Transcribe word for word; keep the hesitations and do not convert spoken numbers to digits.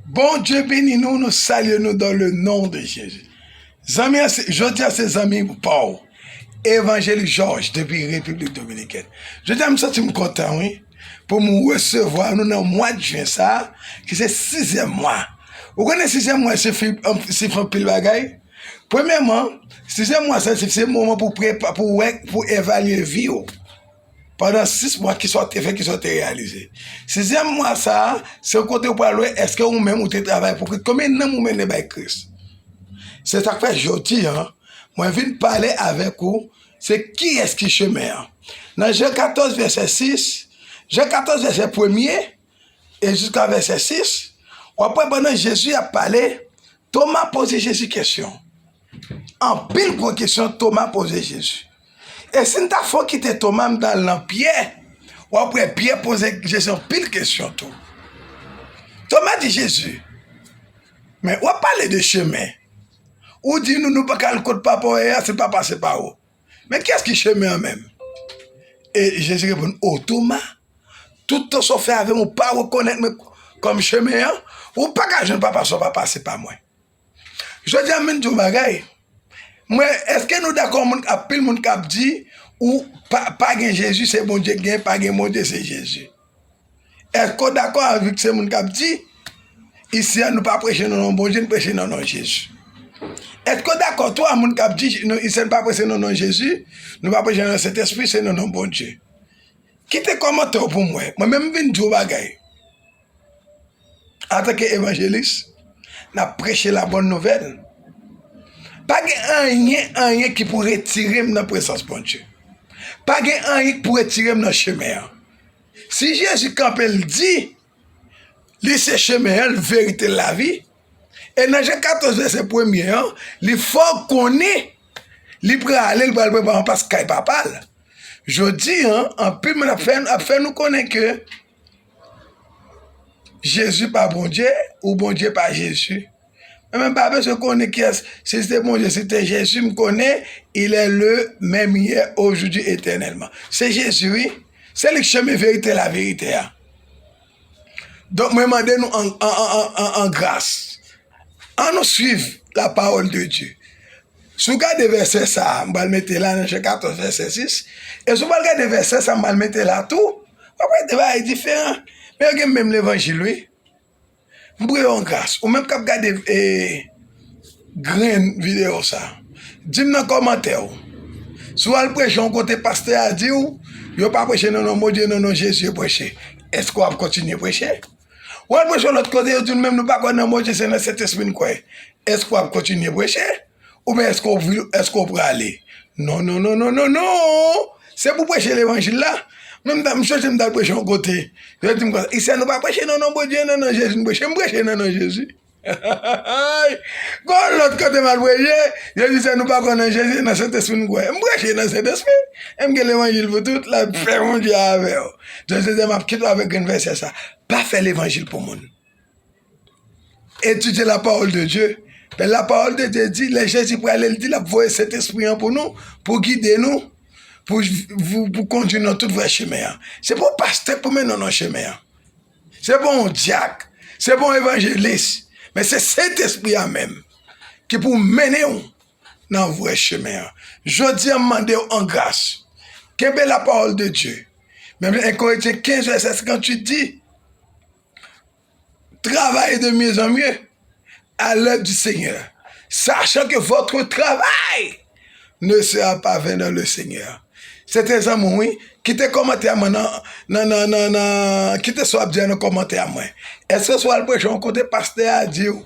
Bondye beni nou, nou salye nou dans le nom de Jésus. Zanmi an, se- jodi a se zanmi pa w, Evanjelis Georges depi Repiblik Dominikèn. Jodi a m santi m kontan, wi, pou m resevwa nou nan mwa de jen sa a, ki se sizyèm mwa. Ou konnen sizyèm mwa sifye anpil bagay? Premyèman, sizyèm mwa sa, se moman pou prepa, pou wè, pou evalye vi w. Pandan sis mwa, kisa w te fè, kisa w te reyalize? Sizyèm mwa sa a, se yon kote ou pral wè èske ou menm ou te travay pou Kris. Konbyen nanm ou mennen bay Kris? Se sa k fè jodi a, mwen vin pale avèk ou, se kiyès ki chemen an. Nan Jan katòz vèsè sis, Jan katòz vèsè premye, e jiska vèsè sis, w ap wè pandan Jezi ap pale, Toma poze Jezi kesyon. Anpil gwo kesyon Toma poze Jezi. E si n ta fè w kite Toma, m ta al nan Pyè, w ap wè Pyè poze Jezi anpil kesyon tou. Toma di Jezi, men w ap pale de chemen. Ou di nou, nou pa ka al kot Papa w ye a si l pa pase pa ou. Men kiyès ki chemen an menm? E Jezi reponn, o Toma, tout tan sa w fè avè m, ou pa rekonèt mwen kòm chemen an, ou pa ka jwenn Papa si w pa pase pa mwen. Jodi a, m vin di w bagay. Mwen, èske nou dakò moun, anpil moun k ap di, ou pa, pa gen Jezi, se Bondye k gen, pa gen Bondye, se Jezi? Èske w dakò avèk se moun k ap di, isi a nou pa preche nan non Bondye, nou preche nan non Jezi? Èske w dakò tou a moun k ap di, nou, isi a nou pa preche nan non Jezi, nou pa preche nan Sentespri, se nan non Bondye? Kite kòmantè w pou mwen. Mwen menm m vin di w bagay. Antanke evanjelis, n ap preche la bòn nouvèl. Pa gen anyen, anyen ki pou retire m nan prezans Bondye. Pa gen anyen ki pou retire m nan chemen an. Si Jezi kanpe, l di, li se chemen an, l verite, l lavi. E nan Jan katòz vèsè premye an, li fè w konnen li prale, li pral prepare yon plas kay Papa l. Jodi a, anpil moun ap fè, ap fè nou konnen ke Jezi pa Bondye, ou Bondye pa Jezi. Mwen menm pa bezwen konnen kiyès, si se te Bondye, si se te Jezi, m konnen, il est le même hier, aujourd'hui, éternellement. Se Jezi, wi. Se li k chemen, verite, laverite a. Donk, mwen mande nou an, an, an, an, an, an gras. Ann nou suiv la parole de Dieu. Si w gade vèsè sa a, m pral mete la nan Jan katòz vèsè sis. E si w pral gade vèsè sa a, m pral mete la tou, w ap wè de bagay diferan. Men yo gen menm levanjil, wi. M priye w an gras. Ou menm k ap gade, e, grenn videyo sa a, di m nan kòmantè w. Si w al preche yon kote, pastè a di w, yo pa preche nan non Bondye, nan non Jezi yo preche. Èske w ap kontinye preche? W al preche yon lòt kote, yo di w menm nou pa kwè nan Bondye, se nan Sentespri n kwè. Èske w ap kontinye preche? Oubyen èske w, èske w prale? Non, non, non, non, non, non! Se pou preche levanjil la. Mwen, m ta, m sonje m t al preche yon kote. Yo di m konsa, isi a nou pa preche nan non Bondye, nan non Jezi n preche. M preche nan non Jezi. Gon lòt kote m al preche, yo di se nou pa kwè nan Jezi, nan Sentespri n kwè. M preche nan Sentespri. E m gen levanjil pou tout, lapè Bondye avè w. Jezi di m ap kite w avèk grenn vèsè sa. Pa fè levanjil pou moun. Etidye la parole de Dieu. Men la parole de Dieu di, lè Jezi prale, l di l ap voye Sentespri an pou nou, pou gide nou, pou, pou, pou kondui nou nan tout vrè chemen an. Se pa yon pastè k pou mennen w nan chemen an. Se pa yon dyak. Se pa yon evanjelis. Men se Sentespri a menm ki pou mennen w nan vrè chemen an. Jodi a, m mande w an gras. Kenbe la parole de Dieu. Menm en Korentyen kenz vèsè senkantuit di, travaillez de mieux en mieux à l'œuvre du Seigneur, sachant que votre travail ne sera pas vain dans le Seigneur. Se te zanmi w, wi. Kite kòmantè a mwen nan, nan, nan, nan, nan, kite sa w ap di a nan kòmantè a mwen. Èske si w al preche yon kote, pastè a di w,